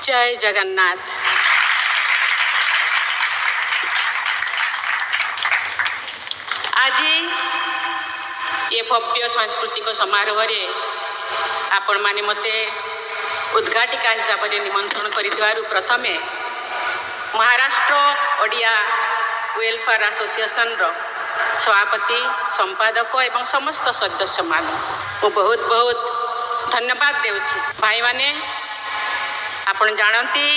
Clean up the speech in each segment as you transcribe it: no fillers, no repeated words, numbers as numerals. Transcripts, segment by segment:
ଜୟ ଜଗନ୍ନାଥ। ଆଜି ଏ ଭବ୍ୟ ସାଂସ୍କୃତିକ ସମାରୋହରେ ଆପଣମାନେ ମୋତେ ଉଦ୍ଘାଟିକା ହିସାବରେ ନିମନ୍ତ୍ରଣ କରିଥିବାରୁ ପ୍ରଥମେ ମହାରାଷ୍ଟ୍ର ଓଡ଼ିଆ ୱେଲଫେୟାର ଆସୋସିଏସନର ସଭାପତି, ସମ୍ପାଦକ ଏବଂ ସମସ୍ତ ସଦସ୍ୟମାନଙ୍କୁ ମୁଁ ବହୁତ ବହୁତ ଧନ୍ୟବାଦ ଦେଉଛି। ଭାଇମାନେ, ଆପଣ ଜାଣନ୍ତି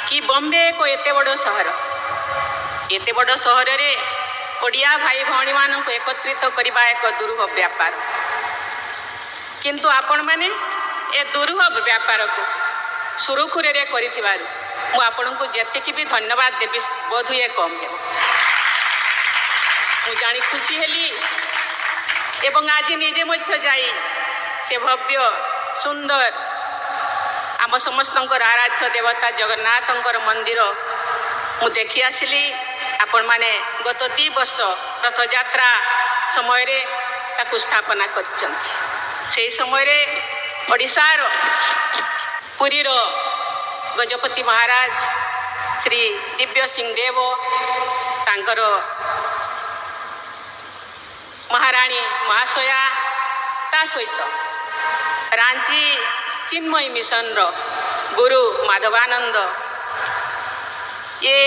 କି ବମ୍ବେ ଏକ ଏତେ ବଡ଼ ସହର। ଏତେ ବଡ଼ ସହରରେ ଓଡ଼ିଆ ଭାଇ ଭଉଣୀମାନଙ୍କୁ ଏକତ୍ରିତ କରିବା ଏକ ଦୁରୂହ ବ୍ୟାପାର। କିନ୍ତୁ ଆପଣମାନେ ଏ ଦୁରୂହ ବ୍ୟାପାରକୁ ସୁରୁଖୁରୁରେ କରିଥିବାରୁ ମୁଁ ଆପଣଙ୍କୁ ଯେତିକି ବି ଧନ୍ୟବାଦ ଦେବି, ବୋଧହୁଏ କମ୍ ହେବ। ମୁଁ ଜାଣି ଖୁସି ହେଲି ଏବଂ ଆଜି ନିଜେ ମଧ୍ୟ ଯାଇ ସେ ଭବ୍ୟ ସୁନ୍ଦର ଆମ ସମସ୍ତଙ୍କର ଆରାଧ୍ୟ ଦେବତା ଜଗନ୍ନାଥଙ୍କର ମନ୍ଦିର ମୁଁ ଦେଖି ଆସିଲି। ଆପଣମାନେ ଗତ 2 ବର୍ଷ ରଥଯାତ୍ରା ସମୟରେ ତାକୁ ସ୍ଥାପନା କରିଛନ୍ତି। ସେହି ସମୟରେ ଓଡ଼ିଶାର ପୁରୀର ଗଜପତି ମହାରାଜ ଶ୍ରୀ ଦିବ୍ୟ ସିଂ ଦେବ, ତାଙ୍କର ମହାରାଣୀ ମହାଶୟା, ତା ସହିତ ରାଞ୍ଚି ଚିନ୍ମୟୀ ମିଶନର ଗୁରୁ ମାଧବାନନ୍ଦ, ଏ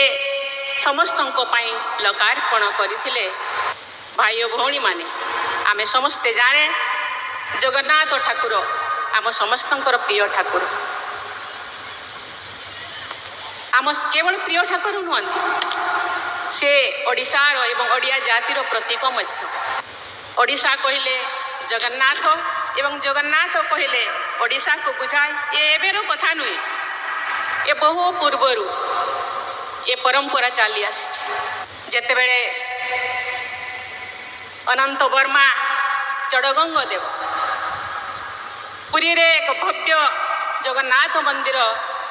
ସମସ୍ତଙ୍କ ପାଇଁ ଲୋକାର୍ପଣ କରିଥିଲେ। ଭାଇ ଓ ଭଉଣୀମାନେ, ଆମେ ସମସ୍ତେ ଜାଣେ ଜଗନ୍ନାଥ ଠାକୁର ଆମ ସମସ୍ତଙ୍କର ପ୍ରିୟ ଠାକୁର। ଆମ କେବଳ ପ୍ରିୟ ଠାକୁର ନୁହନ୍ତି, ସେ ଓଡ଼ିଶାର ଏବଂ ଓଡ଼ିଆ ଜାତିର ପ୍ରତୀକ ମଧ୍ୟ। ଓଡ଼ିଶା କହିଲେ ଜଗନ୍ନାଥ ଏବଂ ଜଗନ୍ନାଥ କହିଲେ ଓଡ଼ିଶାକୁ ବୁଝାଏ। ଏ ଏବେର କଥା ନୁହେଁ, ଏ ବହୁ ପୂର୍ବରୁ ଏ ପରମ୍ପରା ଚାଲି ଆସିଛି। ଯେତେବେଳେ ଅନନ୍ତ ବର୍ମା ଚଡ଼ଗଙ୍ଗ ଦେବ ପୁରୀରେ ଏକ ଭବ୍ୟ ଜଗନ୍ନାଥ ମନ୍ଦିର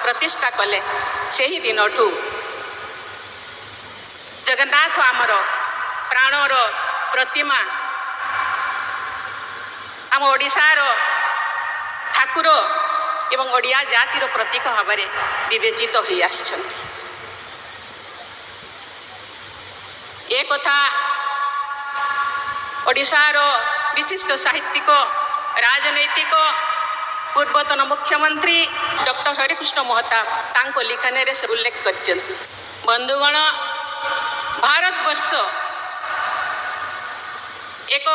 ପ୍ରତିଷ୍ଠା କଲେ, ସେହି ଦିନଠୁ ଜଗନ୍ନାଥ ଆମର ପ୍ରାଣର ପ୍ରତିମା, ଆମ ଓଡ଼ିଶାର ଠାକୁର ଏବଂ ଓଡ଼ିଆ ଜାତିର ପ୍ରତୀକ ଭାବରେ ବିବେଚିତ ହୋଇ ଆସିଛନ୍ତି। ଏ କଥା ଓଡ଼ିଶାର ବିଶିଷ୍ଟ ସାହିତ୍ୟିକ, ରାଜନୈତିକ, ପୂର୍ବତନ ମୁଖ୍ୟମନ୍ତ୍ରୀ ଡକ୍ଟର ହରେକୃଷ୍ଣ ମହତାବ ତାଙ୍କ ଲିଖନରେ ସେ ଉଲ୍ଲେଖ କରିଛନ୍ତି। ବନ୍ଧୁଗଣ, ଭାରତବର୍ଷ ଏକ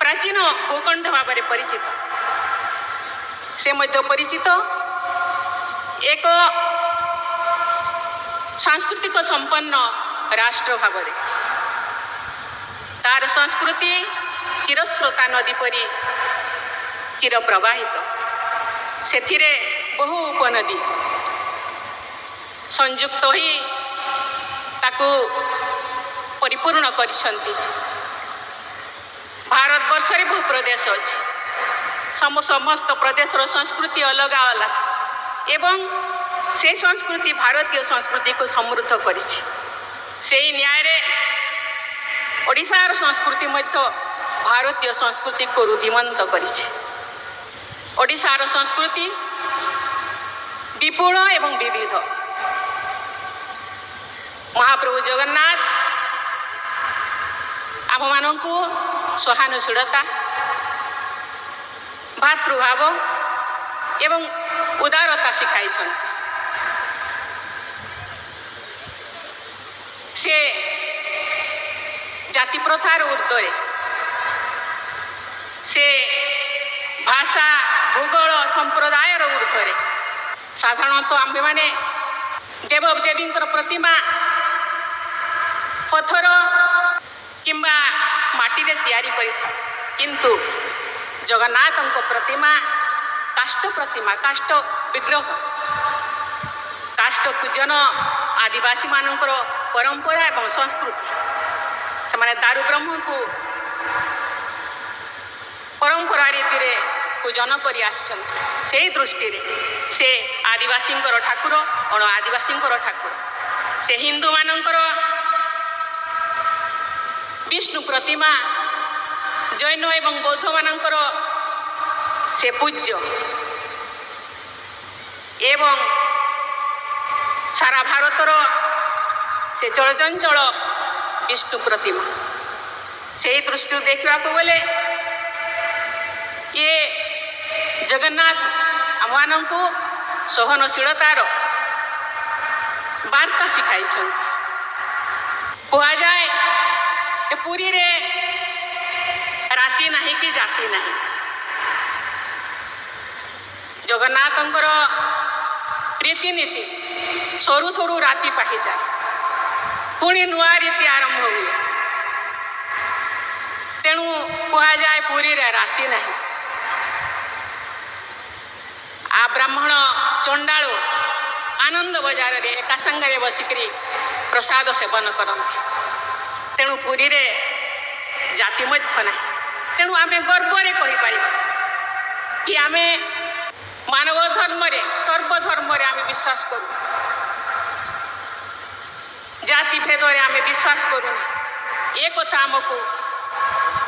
ପ୍ରାଚୀନ ଭୂଖଣ୍ଡ ଭାବରେ ପରିଚିତ। ସେ ମଧ୍ୟ ପରିଚିତ ଏକ ସାଂସ୍କୃତିକ ସମ୍ପନ୍ନ ରାଷ୍ଟ୍ର ଭାବରେ। ତାର ସଂସ୍କୃତି ଚିରସ୍ରୋତା ନଦୀ ପରି ଚିର ପ୍ରବାହିତ। ସେଥିରେ ବହୁ ଉପନଦୀ ସଂଯୁକ୍ତ ହୋଇ ତାକୁ ପରିପୂର୍ଣ୍ଣ କରିଛନ୍ତି। ଭାରତବର୍ଷରେ ବହୁ ପ୍ରଦେଶ ଅଛି। ସମସ୍ତ ପ୍ରଦେଶର ସଂସ୍କୃତି ଅଲଗା ଅଲଗା ଏବଂ ସେ ସଂସ୍କୃତି ଭାରତୀୟ ସଂସ୍କୃତିକୁ ସମୃଦ୍ଧ କରିଛି। ସେଇ ନ୍ୟାୟରେ ଓଡ଼ିଶାର ସଂସ୍କୃତି ମଧ୍ୟ ଭାରତୀୟ ସଂସ୍କୃତିକୁ ରୁଦ୍ଧିମନ୍ତ କରିଛି। ଓଡ଼ିଶାର ସଂସ୍କୃତି ବିପୁଳ ଏବଂ ବିବିଧ। ମହାପ୍ରଭୁ ଜଗନ୍ନାଥ ଆମମାନଙ୍କୁ ସହାନୁଶୀଳତା, ଭାତୃଭାବ ଏବଂ ଉଦାରତା ଶିଖାଇଛନ୍ତି। ସେ ଜାତି ପ୍ରଥାର ଊର୍ଦ୍ଧ୍ୱରେ। ସେ ଭାଷା, ଭୂଗୋଳ, ସମ୍ପ୍ରଦାୟର ଊର୍ଦ୍ଧ୍ୱରେ। ସାଧାରଣତଃ ଆମ୍ଭେମାନେ ଦେବ ଦେବୀଙ୍କର ପ୍ରତିମା ପଥର କିମ୍ବା ମାଟିରେ ତିଆରି କରିଥାଉ, କିନ୍ତୁ ଜଗନ୍ନାଥଙ୍କ ପ୍ରତିମା କାଷ୍ଠ ପ୍ରତିମା, କାଷ୍ଠ ବିଗ୍ରହ। କାଷ୍ଠ ପୂଜନ ଆଦିବାସୀମାନଙ୍କର ପରମ୍ପରା ଏବଂ ସଂସ୍କୃତି। ସେମାନେ ଦାରୁ ବ୍ରହ୍ମଙ୍କୁ ପରମ୍ପରା ରୀତିରେ ପୂଜନ କରି ଆସିଛନ୍ତି। ସେଇ ଦୃଷ୍ଟିରେ ସେ ଆଦିବାସୀଙ୍କର ଠାକୁର, ଅଣ ଆଦିବାସୀଙ୍କର ଠାକୁର। ସେ ହିନ୍ଦୁମାନଙ୍କର ବିଷ୍ଣୁ ପ୍ରତିମା, ଜୈନ ଏବଂ ବୌଦ୍ଧମାନଙ୍କର ସେ ପୂଜ୍ୟ। ଏବଂ ସାରା ଭାରତର ସେ ଚଳଚଞ୍ଚଳ ବିଷ୍ଣୁ ପ୍ରତିମା। ସେହି ଦୃଷ୍ଟିରୁ ଦେଖିବାକୁ ଗଲେ ଇଏ ଜଗନ୍ନାଥ ଆମମାନଙ୍କୁ ସହନଶୀଳତାର ବାର୍ତ୍ତା ଶିଖାଇଛନ୍ତି। କୁହାଯାଏ ଯେ ପୁରୀରେ ରାତି ନାହିଁ କି ଜାତି ନାହିଁ। ଜଗନ୍ନାଥଙ୍କର ରୀତିନୀତି ସରୁ ସରୁ ରାତି ପାହିଯାଏ, ପୁଣି ନୂଆ ରୀତି ଆରମ୍ଭ ହୁଏ। ତେଣୁ କୁହାଯାଏ ପୁରୀରେ ରାତି ନାହିଁ। ଆ ବ୍ରାହ୍ମଣ ଚଣ୍ଡାଳୁ ଆନନ୍ଦ ବଜାରରେ ଏକା ସାଙ୍ଗରେ ବସିକରି ପ୍ରସାଦ ସେବନ କରନ୍ତି। ତେଣୁ ପୁରୀରେ ଜାତି ମଧ୍ୟ ନାହିଁ। ତେଣୁ ଆମେ ଗର୍ବରେ କହିପାରିବା କି ଆମେ ମାନବ ଧର୍ମରେ, ସର୍ବଧର୍ମରେ ଆମେ ବିଶ୍ୱାସ କରୁ, ଜାତି ଭେଦରେ ଆମେ ବିଶ୍ୱାସ କରୁନା। ଏ କଥା ଆମକୁ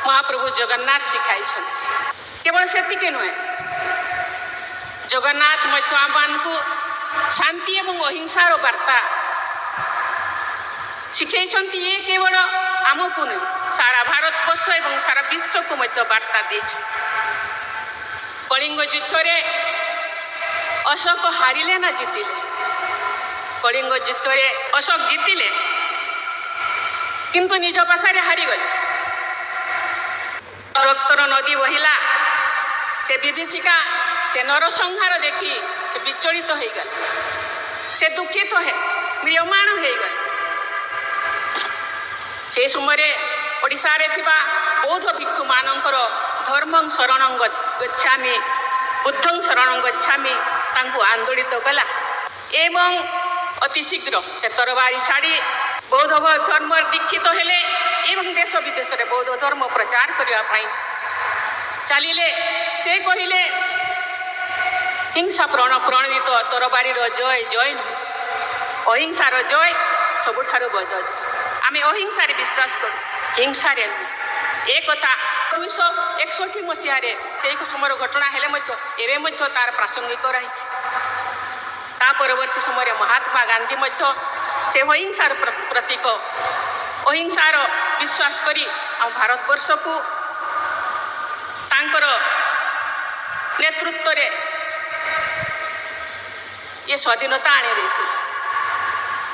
ମହାପ୍ରଭୁ ଜଗନ୍ନାଥ ଶିଖାଇଛନ୍ତି। କେବଳ ସେତିକି ନୁହେଁ, ଜଗନ୍ନାଥ ମଧ୍ୟ ଆମମାନଙ୍କୁ ଶାନ୍ତି ଏବଂ ଅହିଂସାର ବାର୍ତ୍ତା ଶିଖେଇଛନ୍ତି। ଇଏ କେବଳ ଆମକୁ ନୁହେଁ, ସାରା ଭାରତବର୍ଷ ଏବଂ ସାରା ବିଶ୍ୱକୁ ମଧ୍ୟ ବାର୍ତ୍ତା ଦେଇଛନ୍ତି। କଳିଙ୍ଗ ଯୁଦ୍ଧରେ ଅଶୋକ ହାରିଲେ ନା ଜିତିଲେ? କଳିଙ୍ଗ ଯୁଦ୍ଧରେ ଅଶୋକ ଜିତିଲେ, କିନ୍ତୁ ନିଜ ପାଖରେ ହାରିଗଲେ। ରକ୍ତର ନଦୀ ବହିଲା। ସେ ବିଭୀଷିକା, ସେ ନରସଂହାର ଦେଖି ସେ ବିଚଳିତ ହେଇଗଲେ, ସେ ଦୁଃଖିତ ହେ ମ୍ରିୟମାଣ ହେଇଗଲେ। ସେ ସମୟରେ ଓଡ଼ିଶାରେ ଥିବା ବୌଦ୍ଧ ଭିକ୍ଷୁମାନଙ୍କର ଧର୍ମଂ ଶରଣଂ ଗଚ୍ଛାମି, ବୁଦ୍ଧଂ ଶରଣଂ ଗଚ୍ଛାମି ତାଙ୍କୁ ଆନ୍ଦୋଳିତ କଲା ଏବଂ ଅତି ଶୀଘ୍ର ସେ ତରବାରୀ ଛାଡ଼ି ବୌଦ୍ଧ ଧର୍ମ ଦୀକ୍ଷିତ ହେଲେ ଏବଂ ଦେଶ ବିଦେଶରେ ବୌଦ୍ଧ ଧର୍ମ ପ୍ରଚାର କରିବା ପାଇଁ ଚାଲିଲେ। ସେ କହିଲେ, ହିଂସା ପ୍ରଣୋଦିତ ତରବାରୀର ଜୟ ଜୟ ନୁହେଁ, ଅହିଂସାର ଜୟ ସବୁଠାରୁ ବଡ଼ ଜୟ। ଆମେ ଅହିଂସାରେ ବିଶ୍ୱାସ କରୁ, ହିଂସାରେ ନୁହେଁ। ଏ କଥା 261 ମସିହାରେ ସେଇ ସମୟର ଘଟଣା ହେଲେ ମଧ୍ୟ ଏବେ ମଧ୍ୟ ତାର ପ୍ରାସଙ୍ଗିକ ରହିଛି। ତା ପରବର୍ତ୍ତୀ ସମୟରେ ମହାତ୍ମା ଗାନ୍ଧୀ ମଧ୍ୟ ସେ ଅହିଂସାର ପ୍ରତୀକ, ଅହିଂସାର ବିଶ୍ୱାସ କରି ଆମ ଭାରତବର୍ଷକୁ ତାଙ୍କର ନେତୃତ୍ୱରେ ଇଏ ସ୍ୱାଧୀନତା ଆଣି ଦେଇଥିଲେ।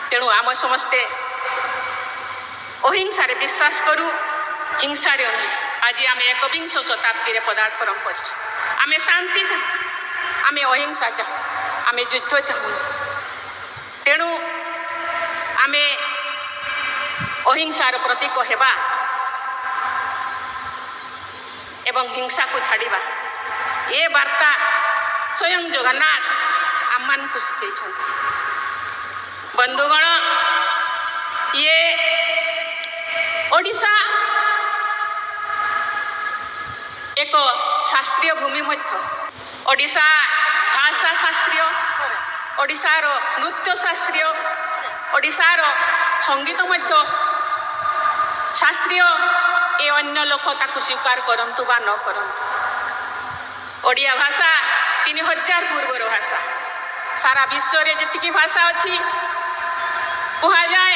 ତେଣୁ ଆମ ସମସ୍ତେ ଅହିଂସାରେ ବିଶ୍ୱାସ କରୁ, ହିଂସାରେ ନୁହେଁ। ଆଜି ଆମେ ଏକବିଂଶ ଶତାବ୍ଦୀରେ ପଦାର୍ପଣ କରିଛୁ। ଆମେ ଶାନ୍ତି ଚାହୁଁ, ଆମେ ଅହିଂସା ଚାହୁଁ, ଆମେ ଯୁଦ୍ଧ ଚାହୁଁନୁ। ତେଣୁ ଆମେ ଅହିଂସାର ପ୍ରତୀକ ହେବା ଏବଂ ହିଂସାକୁ ଛାଡ଼ିବା। ଏ ବାର୍ତ୍ତା ସ୍ୱୟଂ ଜଗନ୍ନାଥ ଆମମାନଙ୍କୁ ଶିଖେଇଛନ୍ତି। ବନ୍ଧୁଗଣ, ଇଏ ଓଡ଼ିଶା ଏକ ଶାସ୍ତ୍ରୀୟ ଭୂମି ମଧ୍ୟ। ଓଡ଼ିଶା ଭାଷା ଶାସ୍ତ୍ରୀୟ, ଓଡ଼ିଶାର ନୃତ୍ୟ ଶାସ୍ତ୍ରୀୟ, ଓଡ଼ିଶାର ସଙ୍ଗୀତ ମଧ୍ୟ ଶାସ୍ତ୍ରୀୟ। ଏ ଅନ୍ୟ ଲୋକ ତାକୁ ସ୍ୱୀକାର କରନ୍ତୁ ବା ନ କରନ୍ତୁ। ଓଡ଼ିଆ ଭାଷା 3000 ପୂର୍ବର ଭାଷା। ସାରା ବିଶ୍ୱରେ ଯେତିକି ଭାଷା ଅଛି କୁହାଯାଏ,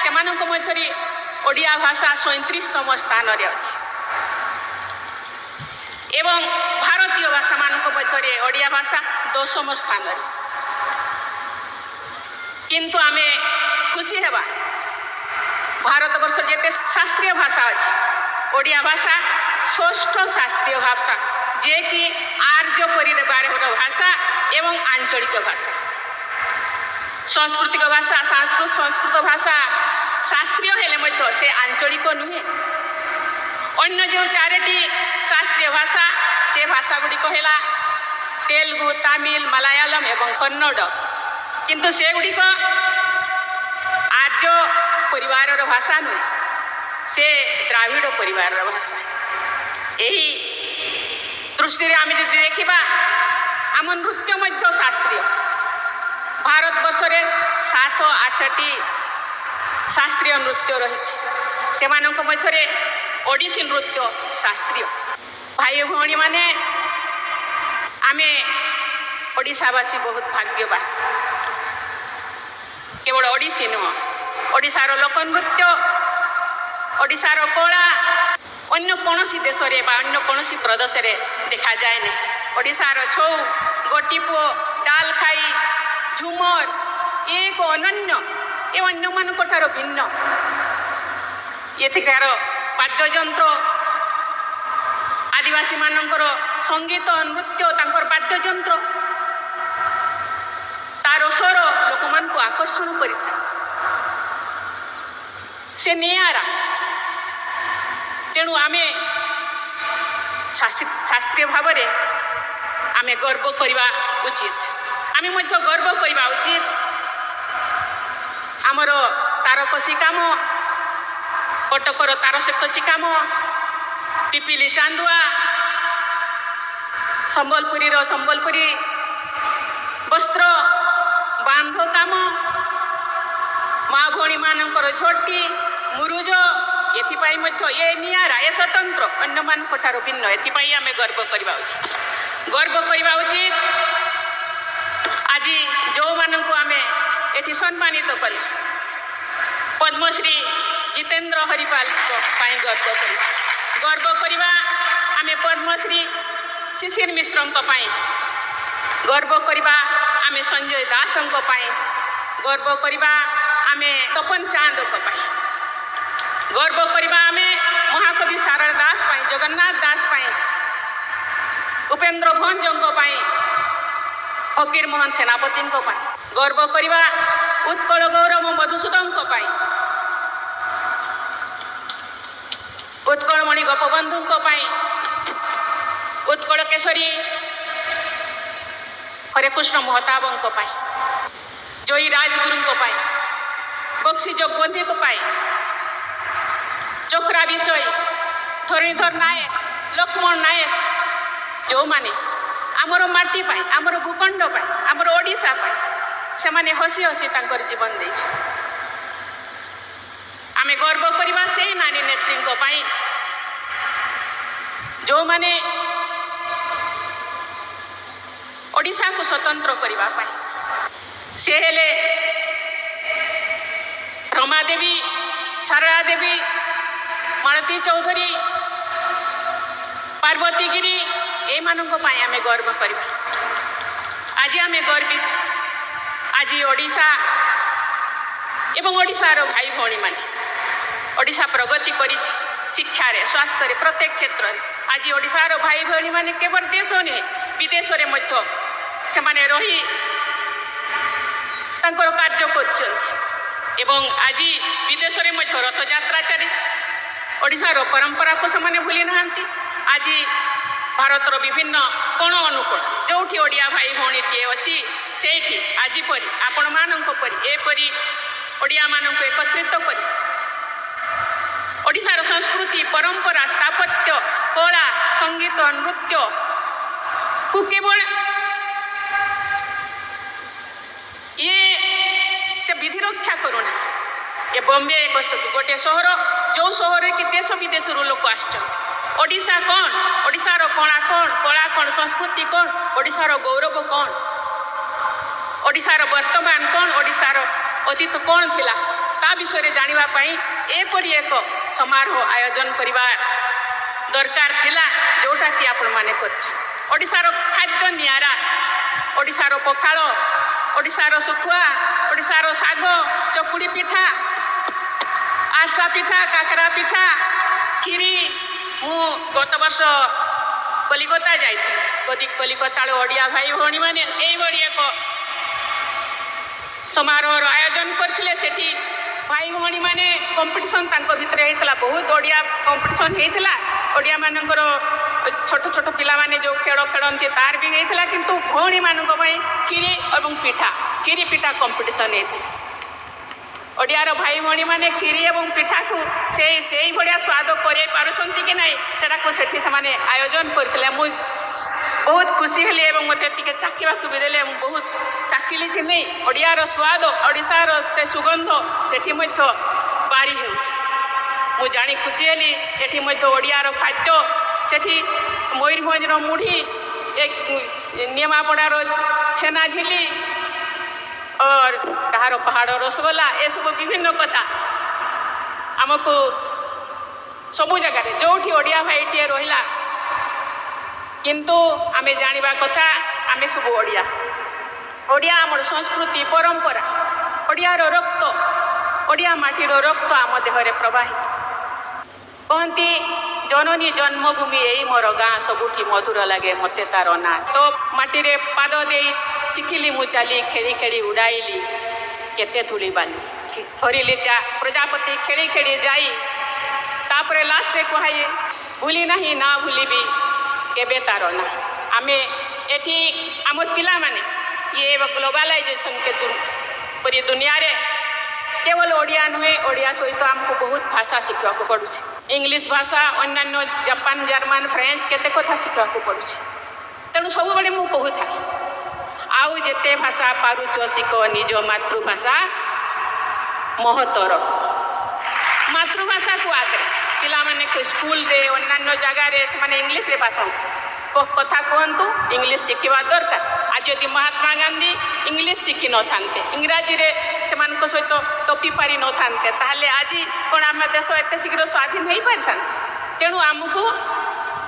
ସେମାନଙ୍କ ମଧ୍ୟରେ ଓଡ଼ିଆ ଭାଷା 37ତମ ସ୍ଥାନରେ ଅଛି ଏବଂ ଭାରତୀୟ ଭାଷାମାନଙ୍କ ମଧ୍ୟରେ ଓଡ଼ିଆ ଭାଷା 10ମ ସ୍ଥାନରେ। କିନ୍ତୁ ଆମେ ଖୁସି ହେବା, ଭାରତବର୍ଷର ଯେତେ ଶାସ୍ତ୍ରୀୟ ଭାଷା ଅଛି, ଓଡ଼ିଆ ଭାଷା ଷଷ୍ଠ ଶାସ୍ତ୍ରୀୟ ଭାଷା, ଯିଏକି ଆର୍ଯ୍ୟ ପରିବାରର ଭାଷା ଏବଂ ଆଞ୍ଚଳିକ ଭାଷା। ସାଂସ୍କୃତିକ ଭାଷା, ସଂସ୍କୃତ ଭାଷା ଶାସ୍ତ୍ରୀୟ ହେଲେ ମଧ୍ୟ ସେ ଆଞ୍ଚଳିକ ନୁହେଁ। ଅନ୍ୟ ଯେଉଁ ଚାରୋଟି ଶାସ୍ତ୍ରୀୟ ଭାଷା, ସେ ଭାଷା ଗୁଡ଼ିକ ହେଲା ତେଲୁଗୁ, ତାମିଲ, ମାଲାୟାଲମ ଏବଂ କନ୍ନଡ଼। କିନ୍ତୁ ସେଗୁଡ଼ିକ ଆର୍ଯ୍ୟ ପରିବାରର ଭାଷା ନୁହେଁ, ସେ ଦ୍ରାବିଡ଼ ପରିବାରର ଭାଷା। ଏହି ଦୃଷ୍ଟିରେ ଆମେ ଯଦି ଦେଖିବା, ଆମ ନୃତ୍ୟ ମଧ୍ୟ ଶାସ୍ତ୍ରୀୟ। ଭାରତବର୍ଷରେ 7 8ଟି ଶାସ୍ତ୍ରୀୟ ନୃତ୍ୟ ରହିଛି, ସେମାନଙ୍କ ମଧ୍ୟରେ ଓଡ଼ିଶୀ ନୃତ୍ୟ ଶାସ୍ତ୍ରୀୟ। ଭାଇ ଭଉଣୀମାନେ, ଆମେ ଓଡ଼ିଶାବାସୀ ବହୁତ ଭାଗ୍ୟବାନ। କେବଳ ଓଡ଼ିଶୀ ନୁହଁ, ଓଡ଼ିଶାର ଲୋକନୃତ୍ୟ, ଓଡ଼ିଶାର କଳା ଅନ୍ୟ କୌଣସି ଦେଶରେ ବା ଅନ୍ୟ କୌଣସି ପ୍ରଦେଶରେ ଦେଖାଯାଏ ନାହିଁ। ଓଡ଼ିଶାର ଛଉ, ଗୋଟିପୁଅ, ଡାଲ ଖାଇ, ଝୁମର ଏକ ଅନନ୍ୟ, ଏ ଅନ୍ୟମାନଙ୍କ ଠାରୁ ଭିନ୍ନ। ଏଠିକାର ବାଦ୍ୟଯନ୍ତ୍ର, ଆଦିବାସୀମାନଙ୍କର ସଙ୍ଗୀତ, ନୃତ୍ୟ, ତାଙ୍କର ବାଦ୍ୟଯନ୍ତ୍ର, ତାର ସ୍ୱର ଲୋକମାନଙ୍କୁ ଆକର୍ଷଣ କରିଥାଏ। ସେ ନିଆରା। ତେଣୁ ଆମେ ଶାସ୍ତ୍ରୀୟ ଭାବରେ ଆମେ ଗର୍ବ କରିବା ଉଚିତ। ଆମେ ମଧ୍ୟ ଗର୍ବ କରିବା ଉଚିତ ଆମର ତାରକସି କାମ, କଟକର ତାରକସି କାମ, ପିପିଲି ଚାନ୍ଦୁଆ, ସମ୍ବଲପୁରୀର ସମ୍ବଲପୁରୀ ବସ୍ତ୍ର, ବାନ୍ଧ କାମ, ମା ଭଉଣୀମାନଙ୍କର ଝୋଟି, ମୁରୁଜ, ଏଥିପାଇଁ ମଧ୍ୟ ଏ ନିଆରା, ଏ ସ୍ୱତନ୍ତ୍ର, ଅନ୍ୟମାନଙ୍କ ଠାରୁ ଭିନ୍ନ। ଏଥିପାଇଁ ଆମେ ଗର୍ବ କରିବା ଉଚିତ। ଗର୍ବ କରିବା ଉଚିତ ଆଜି ଯେଉଁମାନଙ୍କୁ ଆମେ ଏଠି ସମ୍ମାନିତ କଲେ, ପଦ୍ମଶ୍ରୀ ଜିତେନ୍ଦ୍ର ହରିପାଲଙ୍କ ପାଇଁ ଗର୍ବ କରିବା। ଗର୍ବ କରିବା ଆମେ ପଦ୍ମଶ୍ରୀ ଶିଶିର ମିଶ୍ରଙ୍କ ପାଇଁ। ଗର୍ବ କରିବା ଆମେ ସଞ୍ଜୟ ଦାସଙ୍କ ପାଇଁ। ଗର୍ବ କରିବା ଆମେ ତପନ ଚାନ୍ଦଙ୍କ ପାଇଁ। ଗର୍ବ କରିବା ଆମେ ମହାକବି ସାରଳା ଦାସ ପାଇଁ, ଜଗନ୍ନାଥ ଦାସ ପାଇଁ, ଉପେନ୍ଦ୍ର ଭଞ୍ଜଙ୍କ ପାଇଁ, ଫକୀର ମୋହନ ସେନାପତିଙ୍କ ପାଇଁ। ଗର୍ବ କରିବା ଉତ୍କଳ ଗୌରବ ମଧୁସୂଦନଙ୍କ ପାଇଁ, ଉତ୍କଳମଣି ଗୋପବନ୍ଧୁଙ୍କ ପାଇଁ, ଉତ୍କଳ କେଶରୀ ହରେକୃଷ୍ଣ ମହତାବଙ୍କ ପାଇଁ, ଜୟୀ ରାଜଗୁରୁଙ୍କ ପାଇଁ, ବକ୍ସି ଜଗବନ୍ଧୁଙ୍କ ପାଇଁ, ଚକ୍ରା ବିଷୟ, ଧରଣୀଧର ନାୟକ, ଲକ୍ଷ୍ମଣ ନାୟକ, ଯେଉଁମାନେ ଆମର ମାଟି ପାଇଁ, ଆମର ଭୂଖଣ୍ଡ ପାଇଁ, ଆମର ଓଡ଼ିଶା ପାଇଁ ସେମାନେ ହସି ହସି ତାଙ୍କର ଜୀବନ ଦେଇଛନ୍ତି। ଆମେ ଗର୍ବ କରିବା ସେଇ ନାରୀ ନେତ୍ରୀଙ୍କ ପାଇଁ ଯେଉଁମାନେ ଓଡ଼ିଶାକୁ ସ୍ୱତନ୍ତ୍ର କରିବା ପାଇଁ, ସେ ହେଲେ ରମାଦେବୀ, ସାରଳା ଦେବୀ, ମାଳତୀ ଚୌଧୁରୀ, ପାର୍ବତୀ ଗିରି, ଏମାନଙ୍କ ପାଇଁ ଆମେ ଗର୍ବ କରିବା। ଆଜି ଆମେ ଗର୍ବିତ। ଆଜି ଓଡ଼ିଶା ଏବଂ ଓଡ଼ିଶାର ଭାଇ ଭଉଣୀମାନେ, ଓଡ଼ିଶା ପ୍ରଗତି କରିଛି ଶିକ୍ଷାରେ, ସ୍ୱାସ୍ଥ୍ୟରେ, ପ୍ରତ୍ୟେକ କ୍ଷେତ୍ରରେ। ଆଜି ଓଡ଼ିଶାର ଭାଇ ଭଉଣୀମାନେ କେବଳ ଦେଶ ନୁହେଁ, ବିଦେଶରେ ମଧ୍ୟ ସେମାନେ ରହି ତାଙ୍କର କାର୍ଯ୍ୟ କରୁଛନ୍ତି ଏବଂ ଆଜି ବିଦେଶରେ ମଧ୍ୟ ରଥଯାତ୍ରା ଚାଲିଛି। ଓଡ଼ିଶାର ପରମ୍ପରାକୁ ସେମାନେ ଭୁଲି ନାହାନ୍ତି। ଆଜି ଭାରତର ବିଭିନ୍ନ କୋଣ ଅନୁକୋଣ ଯେଉଁଠି ଓଡ଼ିଆ ଭାଇ ଭଉଣୀଟିଏ ଅଛି, ସେଇଠି ଆଜି ପରି ଆପଣମାନଙ୍କ ପରି ଏପରି ଓଡ଼ିଆମାନଙ୍କୁ ଏକତ୍ରିତ କରି ଓଡ଼ିଶାର ସଂସ୍କୃତି, ପରମ୍ପରା, ସ୍ଥାପତ୍ୟ, କଳା, ସଙ୍ଗୀତ, ନୃତ୍ୟକୁ କେବଳ ଇଏ ବିଧି ରକ୍ଷା କରୁନାହିଁ। ଏ ବମ୍ବେ ଏକ ଗୋଟିଏ ସହର, ଯେଉଁ ସହରରେ କି ଦେଶ ବିଦେଶରୁ ଲୋକ ଆସିଛନ୍ତି। ଓଡ଼ିଶା କ'ଣ, ଓଡ଼ିଶାର କଳା କ'ଣ, କଳା କ'ଣ, ସଂସ୍କୃତି କ'ଣ, ଓଡ଼ିଶାର ଗୌରବ କ'ଣ, ଓଡ଼ିଶାର ବର୍ତ୍ତମାନ କ'ଣ, ଓଡ଼ିଶାର ଅତୀତ କ'ଣ ଥିଲା, ତା ବିଷୟରେ ଜାଣିବା ପାଇଁ ଏପରି ଏକ ସମାରୋହ ଆୟୋଜନ କରିବା ଦରକାର ଥିଲା, ଯେଉଁଟାକି ଆପଣମାନେ କରିଛନ୍ତି। ଓଡ଼ିଶାର ଖାଦ୍ୟ ନିଆରା, ଓଡ଼ିଶାର ପଖାଳ, ଓଡ଼ିଶାର ଶୁଖୁଆ, ଓଡ଼ିଶାର ଶାଗ, ଚକୁଳି ପିଠା, ଆରିସା ପିଠା, କାକରା ପିଠା, କ୍ଷୀରି। ମୁଁ ଗତ ବର୍ଷ କଲିକତା ଯାଇଥିଲି। କଲିକତାର ଓଡ଼ିଆ ଭାଇ ଭଉଣୀମାନେ ଏଇଭଳି ଏକ ସମାରୋହର ଆୟୋଜନ କରିଥିଲେ। ସେଠି ଭାଇ ଭଉଣୀମାନେ କମ୍ପିଟିସନ୍ ତାଙ୍କ ଭିତରେ ହେଇଥିଲା, ବହୁତ ଓଡ଼ିଆ କମ୍ପିଟିସନ୍ ହେଇଥିଲା। ଓଡ଼ିଆମାନଙ୍କର ଛୋଟ ଛୋଟ ପିଲାମାନେ ଯେଉଁ ଖେଳ ଖେଳନ୍ତି ତାର ବି ହେଇଥିଲା, କିନ୍ତୁ ଭଉଣୀମାନଙ୍କ ପାଇଁ କ୍ଷୀରି ଏବଂ ପିଠା, କ୍ଷୀରି ପିଠା କମ୍ପିଟିସନ୍ ହେଇଥିଲା। ଓଡ଼ିଆର ଭାଇ ଭଉଣୀମାନେ କ୍ଷୀରି ଏବଂ ପିଠାକୁ ସେଇଭଳିଆ ସ୍ୱାଦ କରେଇ ପାରୁଛନ୍ତି କି ନାହିଁ, ସେଟାକୁ ସେଠି ସେମାନେ ଆୟୋଜନ କରିଥିଲେ। ମୁଁ ବହୁତ ଖୁସି ହେଲି ଏବଂ ମୋତେ ଟିକେ ଚାଖିବାକୁ ବି ଦେଲେ। ମୁଁ ବହୁତ ଚାଖିଲି ଯେ ନାଇଁ, ଓଡ଼ିଆର ସ୍ୱାଦ, ଓଡ଼ିଶାର ସେ ସୁଗନ୍ଧ ସେଠି ମଧ୍ୟ ବାରି ହେଉଛି। ମୁଁ ଜାଣି ଖୁସି ହେଲି, ଏଠି ମଧ୍ୟ ଓଡ଼ିଆର ଖାଦ୍ୟ, ସେଠି ମୟୂରଭଞ୍ଜର ମୁଢ଼ି, ଏ ନିମାପଡ଼ାର ଛେନା ଝିଲି ଅର୍ କାହାର ପାହାଡ଼ ରସଗୋଲା, ଏସବୁ ବିଭିନ୍ନ କଥା ଆମକୁ ସବୁ ଜାଗାରେ ଯେଉଁଠି ଓଡ଼ିଆ ଭାଇଟିଏ ରହିଲା, କିନ୍ତୁ ଆମେ ଜାଣିବା କଥା ଆମେ ସବୁ ଓଡ଼ିଆ। ଓଡ଼ିଆ ଆମର ସଂସ୍କୃତି, ପରମ୍ପରା। ଓଡ଼ିଆର ରକ୍ତ, ଓଡ଼ିଆ ମାଟିର ରକ୍ତ ଆମ ଦେହରେ ପ୍ରବାହିତ। କହନ୍ତି, ଜନନୀ ଜନ୍ମଭୂମି ଏଇ ମୋର ଗାଁ, ସବୁଠି ମଧୁର ଲାଗେ ମୋତେ ତାର ନାଁ। ତ ମାଟିରେ ପାଦ ଦେଇ ଶିଖିଲି ମୁଁ ଚାଲି, ଖେଳି ଖେଳି ଉଡ଼ାଇଲି କେତେ ଧୂଳି ବାଲି। ଧରିଲି ପ୍ରଜାପତି ଖେଳି ଖେଳି ଯାଇ। ତାପରେ ଲାଷ୍ଟରେ କୁହାଯାଏ, ଭୁଲି ନାହିଁ ନା ଭୁଲିବି କେବେ ତାର ନା। ଆମେ ଏଠି ଆମ ପିଲାମାନେ ଇଏ ଗ୍ଲୋବାଲାଇଜେସନ୍ କେ ପରି ଦୁନିଆରେ କେବଳ ଓଡ଼ିଆ ନୁହେଁ, ଓଡ଼ିଆ ସହିତ ଆମକୁ ବହୁତ ଭାଷା ଶିଖିବାକୁ ପଡ଼ୁଛି। ଇଂଲିଶ ଭାଷା, ଅନ୍ୟାନ୍ୟ ଜାପାନ, ଜର୍ମାନ, ଫ୍ରେଞ୍ଚ, କେତେ କଥା ଶିଖିବାକୁ ପଡ଼ୁଛି। ତେଣୁ ସବୁବେଳେ ମୁଁ କହୁଥାଏ, ଆଉ ଯେତେ ଭାଷା ପାରୁଛ ଶିଖ, ନିଜ ମାତୃଭାଷା ମହତ ରଖ। ମାତୃଭାଷାକୁ ଆଦରେ ପିଲାମାନେ ସ୍କୁଲରେ, ଅନ୍ୟାନ୍ୟ ଜାଗାରେ ସେମାନେ ଇଂଲିଶରେ ଭାଷଣ କଥା କୁହନ୍ତୁ, ଇଂଲିଶ ଶିଖିବା ଦରକାର। ଆଜି ଯଦି ମହାତ୍ମା ଗାନ୍ଧୀ ଇଂଲିଶ ଶିଖିନଥାନ୍ତେ, ଇଂରାଜୀରେ ସେମାନଙ୍କ ସହିତ ଟପି ପାରିନଥାନ୍ତେ, ତାହେଲେ ଆଜି କ'ଣ ଆମ ଦେଶ ଏତେ ଶୀଘ୍ର ସ୍ୱାଧୀନ ହେଇପାରିଥାନ୍ତା? ତେଣୁ ଆମକୁ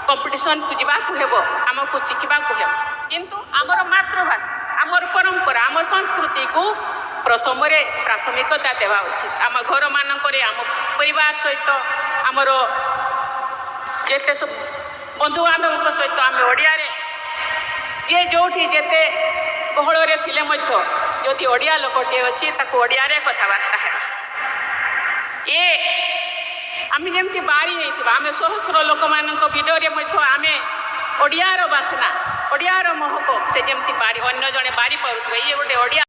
କମ୍ପିଟିସନକୁ ଯିବାକୁ ହେବ, ଆମକୁ ଶିଖିବାକୁ ହେବ, କିନ୍ତୁ ଆମର ମାତୃଭାଷା, ଆମର ପରମ୍ପରା, ଆମ ସଂସ୍କୃତିକୁ ପ୍ରଥମରେ ପ୍ରାଥମିକତା ଦେବା ଉଚିତ। ଆମ ଘରମାନଙ୍କରେ, ଆମ ପରିବାର ସହିତ, ଆମର ଯେତେ ସବୁ ବନ୍ଧୁବାନ୍ଧବଙ୍କ ସହିତ ଆମେ ଓଡ଼ିଆରେ, ଯିଏ ଯେଉଁଠି ଯେତେ ଗହଳରେ ଥିଲେ ମଧ୍ୟ ଯଦି ଓଡ଼ିଆ ଲୋକଟିଏ ଅଛି, ତାକୁ ଓଡ଼ିଆରେ କଥାବାର୍ତ୍ତା ହେବା। ଏ ଆମେ ଯେମିତି ବାରି ହେଇଥିବା, ଆମେ ସହସ୍ର ଲୋକମାନଙ୍କ ଭିଡ଼ରେ ମଧ୍ୟ ଆମେ ଓଡ଼ିଆର ବାସ୍ନା, ଓଡ଼ିଆର ମହକ, ସେ ଯେମିତି ବାରି ଅନ୍ୟ ଜଣେ ବାରି ପାରୁଥିବେ, ଇଏ ଗୋଟେ ଓଡ଼ିଆ।